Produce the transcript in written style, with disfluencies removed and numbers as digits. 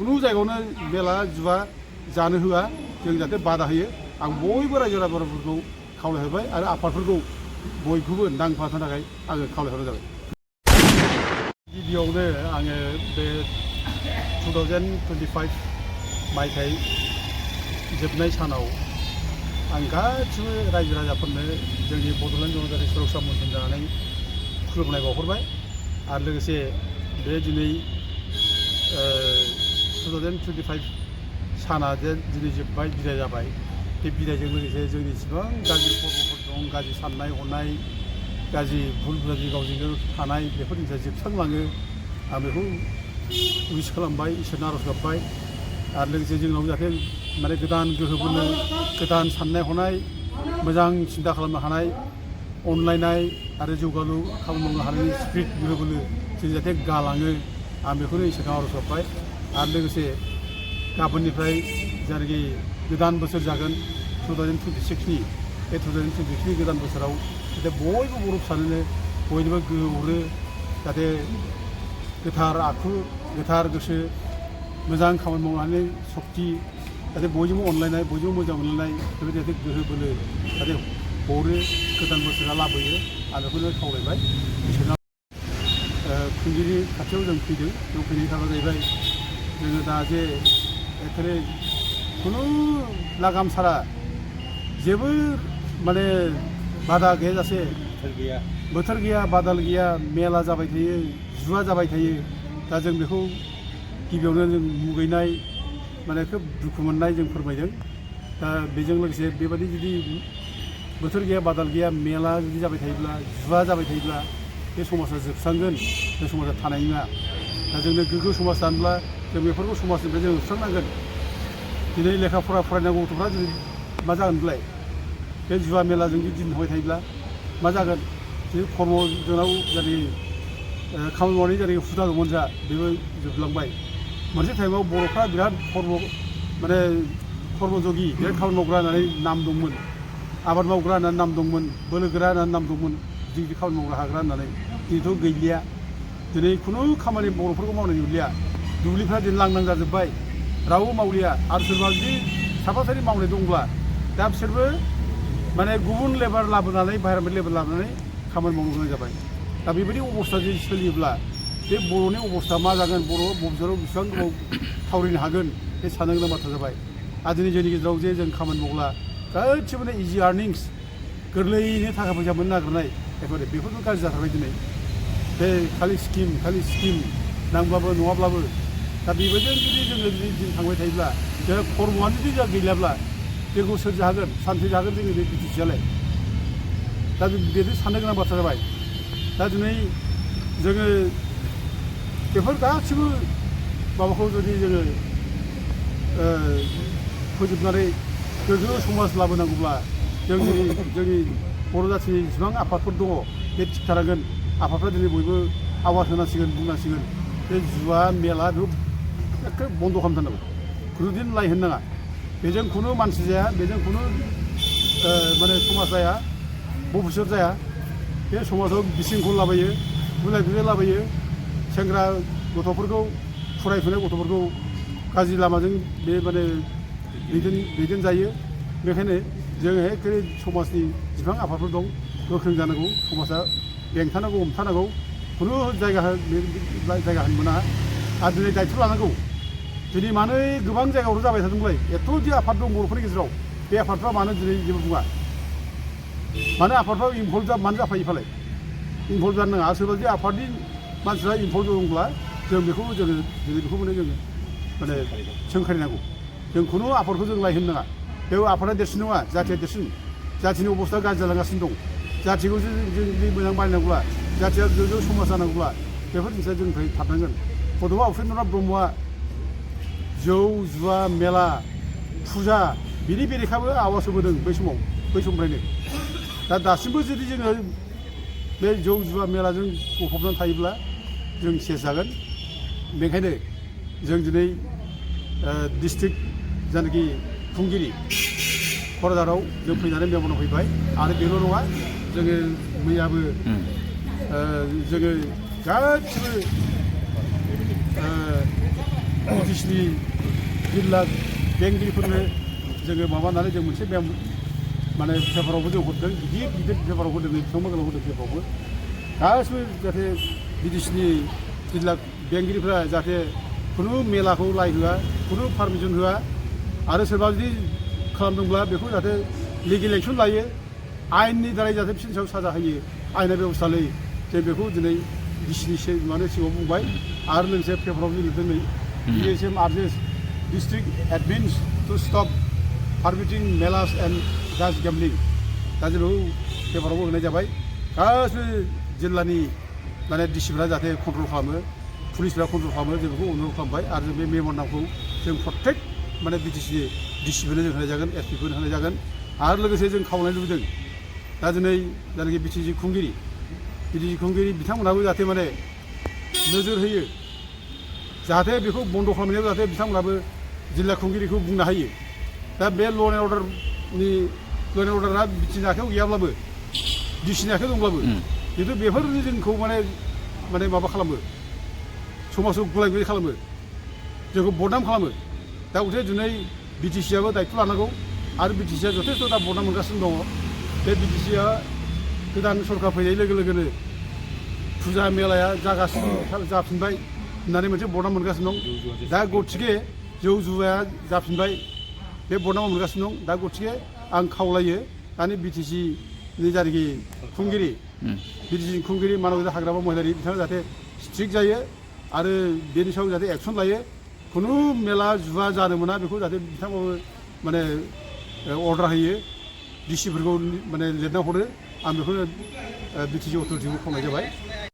खुनु जायगायावनो मेला जुवा जानो होआ जों जाहाथे बादा होयो आं बयबो रायजो राजाफोरखौ खावलायहरबाय आरो आफादफोरखौ बयखौबो नांफानो थाखाय आङो खावलायहरनाय जाबाय। गिबियावनो आङो बे 2025 मायथाइ जोबनाय सानाव आं गासिबो रायजो राजाफोरनो जोंनि बड'लेण्ड जनजाति सुरक्षा मन्थ्रि जानानै खुलुमनाय बावहरबाय आरो लोगोसे बे दिनै 2025 साना जे दिनै जोब्बाय बिदाय जाबाय बे बिदायजों लोगोसे जोंनि जेसेबां गाज्रि खर्मफोर दं गाज्रि साननाय हनाय गाज्रि भुल बुजादि गावजों गाव थानाय बेफोर जिनिसा जोबस्रांलाङो आं बेखौ उइस खालामबाय इसोरनो आर'ज गाबबाय आरो लोगोसे जोंनाव जाहाथे माने गोदान गोहो बोनो गोदान साननाय हनाय मोजां सिन्था खालामनो हानाय अनलायनाय आरो जौगालु खामानि मावनो हानायनि स्पिरिट गोहो बोलो जों जाहाथे गालाङो आं बेखौनो इसोरनाव आर'ज गाबबाय आरो लोगोसे गाबोननिफ्राय जायनाखि गोदान बोसोर जागोन 2026नि बे 2026नि गोदान बोसोराव जाहाथे बयबो बर' फिसानोनो बयनोबो गोहो हरो जाहाथे गोथार आखु गोथार गोसो मोजां खामानि मावनानै सक्ति जाहाथे बयजोंबो अनलायनाय बयजोंबो मोजां मोनलायनाय बेबायदि जाहाथे गोहो बोलो जाहाथे हरो गोदान बोसोरा लाबोयो आं बेखौनो खावलायबाय इसोरनाव खुंगिरि खाथियाव जों फैदों जों फैनायनि खारना जाहैबाय जोङो दा जे एखेबारे खुनु लागाम सारा जेबो माने बादा गैयाजासे बोथोर गैया बादाल गैया मेला जाबाय थायो जुवा जाबाय थायो दा जों बेखौ गिबियावनो जों मुगैनाय माने खोब दुखु मोननाय जों फोरमायदों दा बेजों लोगोसे बेबायदि जुदि बोथोर गैया बादाल गैया मेला जुदि जाबाय थायोब्ला जुवा जाबाय थायोब्ला बे समाजा जोबस्रांगोन बे समाजा थानाय नङा दा जोंनो गोग्गो समाज दानोब्ला जों बेफोरखौ समाजनिफ्राय जों होस्रांनांगोन दिनै लेखा फरा फरायनांगौ गथ'फ्रा दिनै मा जागोन बेलाय बे जुवा मेलाजों जुदि दिन थाबाय थायोब्ला मा जागोन जे खर्म जोंनाव जानि खामानि मावनाय जारि हुदा दंमोन जा बेबो जोबलांबाय मोनसे टाइमाव बर'फ्रा बिराद खर्म माने खर्मजगि बिराद खामानि मावग्रा होननानै नाम दंमोन आबाद मावग्रा होननानै नाम दंमोन बोलो गोरा होननानै नाम दंमोन गिदिर खामानि मावग्रा हाग्रा होननानै दिनैथ' गैलिया दिनै खुनु खामानि बर'फोरखौ मावनाय नुलिया दुब्लिफ्रा दिनै लांदां जाजोब्बाय रावबो मावलिया आरो सोरबा जुदि साफा सानै मावनाय दंब्ला दा बिसोरबो माने गुबुन लेबार लाबोनानै बाहेरानिफ्राय लेबार लाबोनानै खामानि मावनो गोनां जाबाय दा बेबायदि अबस्था जुदि सोलियोब्ला बे बर'नि अबस्था मा जागोन बर' बबेयाव बेसेबां गोबाव थावरिनो हागोन बे साननो गोनां बाथ्रा जाबाय आरो दिनै जोंनि गेजेराव जे जों खामानि मावब्ला गासिबो इजि आर्निंस गोरलैयैनो थाखा फैसा मोननो नागिरनाय एखेबारे बेफोरबो गाज्रि जाथारबाय दिनै बे खालि स्किम नांब्लाबो नङाब्लाबो दा बेबायदिनो जुदि जोङो दिन थांबाय थायोब्ला जोंहा खर्मआनो जुदि जोंहा गैलाब्ला जोंखौ सोर जागोन सान्थि जागोन जोंनि बे बिटिसिआलाय दा बेनो साननो गोनां बाथ्रा जाबाय दा दिनै जोङो बेफोर गासिबो माबाखौ जुदि जोङो फोजोबनानै गोग्गो समाज लाबोनांगौब्ला जोंनि बर' जाथिनि जेसेबां आफादफोर दङ बे थिग थानांगोन आफादफ्रा दिनै बयबो आवाज होनांसिगोन बुंनांसिगोन बे जुवा मेला बेखौ एखे बन्द' खालामथारनांगौ खुनुदिन लाइ होनो नाङा बेजों खुनु मानसि जाया बेजों खुनु माने समाज जाया भबिष्यत जाया बे समाजाव बिसिंखौ लाबोयो बुलाय बुलाय लाबोयो सेंग्रा गथ'फोरखौ फरायफुनाय गथ'फोरखौ गाज्रि लामाजों बे माने दैदेनजायो बेखायनो जोङो एखे समाजनि जेसेबां आफादफोर दं गोख्रों जानांगौ समाजा बेंथानांगौ हमथानांगौ खुनु जायगा होनो मोना आरो दिनै दायथ' लानांगौ दिनै मानो गोबां जायगायावथ' जाबाय थादोंलाय एथ' जे आफाद दं बर'फोरनि गेजेराव बे आफादफ्रा मानो दिनै जेबो बुङा मानो आफादफ्रा इनभल्भ मानो जाफायो फालाय इनभल्भ जानो नाङा सोरबा जुदि आफादनि मानसिफ्रा इनभल्भ दंब्ला जों बेखौ जोङो बेखौ माने जोङो माने सोंखारिनांगौ जों खुनु आफादखौ जों लायहोनो नाङा बे आफादा देरसिन नङा जाथिया देरसिन जाथिनि अबस्था गाज्रि जालांगासिनो दं जाथिखौ जों जुदि मोजां बानायनांगौब्ला जाथिया गोजौ समाज जानांगौब्ला बेफोर जिनिसा जोंनिफ्राय थाबनांगोन गथ'आ उपेन्द्रनाथ ब्रह्मआ जौ जुवा मेला फुजा बिनि बेरेखाबो आवाज होबोदों बै समनिफ्रायनो दा दासिमबो जुदि जोङो बे जौ जुवा मेलाजों गफबनानै थायोब्ला जों सेस जागोन बेनिखायनो जों दिनै डिस्ट्रिक्ट जायनाखि खुंगिरि क'क्राझाराव जों फैनानै मेम'नाव फैबाय आरो बेल' नङा जोङो मैयाबो जोङो गासिबो बिटिसिनि जिल्ला बेंगिरिफोरनो जोङो माबानानै जों मोनसे माने पेपारावबो जों हरदों गिदिर गिदिर पेपाराव होदों बिथांमोनखौ होदों पेपारावबो गासिबो जाहाथे बिटिसिनि जिल्ला बेंगिरिफ्रा जाहाथे खुनु मेलाखौ लाय होआ खुनु पारमिसन होआ आरो सोरबा जुदि खालामदोंब्ला बेखौ जाहाथे लिगेल एक्सन लायो आयेननि दारै जाहाथे बिसोरनि सायाव साजा होयो आयेना बेबस्था लायो जों बेखौ दिनै डिसिनि सिगाङाव बुंबाय आरो लोगोसे पेपाराव लिरदों नै DSM urges district admins to stop permitting melas and gas gambling दा जों बेखौ पेपारावबो होनाय जाबाय गासिबो जिल्लानि माने डिसिफ्रा जाहाथे कन्ट्रल खालामो पुलिसफ्रा कन्ट्रल खालामो जों बेखौ अनुर'ध खालामबाय आरो जों बे मेम'रेन्डामखौ जों प्रत्येक माने बिटिसि डिसिफोरनो जों होनाय जागोन एसपिफोरनो होनाय जागोन आरो लोगोसे जों खावलायनो लुबैदों दा दिनै जायनाखि बिटिसि खुंगिरि बिथांमोनहाबो जाहाथे माने नोजोर होयो जाहाथे बेखौ बन्द' खालामनायाव जाहाथे बिथांमोनहाबो जिल्ला खुंगिरिखौ बुंनो हायो दा बे ल' एन्ड अर्डारा बिटिसिनि आखायाव गैयाब्लाबो डिसिनि आखायाव दंब्लाबो खिन्थु बेफोरनो जोंखौ माने माबा खालामो समाजाव गुलाय गुजाय खालामो जोंखौ बदनाम खालामो दा गथे दिनै बिटिसिआबो दायथ' लानांगौ आरो बिटिसिआ जथेस्थ' दा बदनाम मोनगासिनो दङ बे बिटिसिआ गोदान सरकार फैनाय लोगो लोगोनो फुजा मेलाया जाफिनबाय होननानै मोनसे बदनाम मोनगासिनो दं दा गथिखे जौ जुवाया जाफिनबाय बे बदनाम मोनगासिनो दं दा गथिखे आं खावलायो दानि बिटिसिनि जायनाखि खुंगिरि मानबिथा हाग्रामा महिलारि बिथाङा जाहाथे स्ट्रिक्ट जायो आरो बेनि सायाव जाहाथे एक्सन लायो खुनु मेला जुवा जानो मोना बेखौ जाहाथे बिथांमोनाबो माने अर्डार होयो डिसिफोरखौ माने लिरना हरो आं बेखौनो बिटिसि अथ'रिटिखौ खावलायनाय जाबाय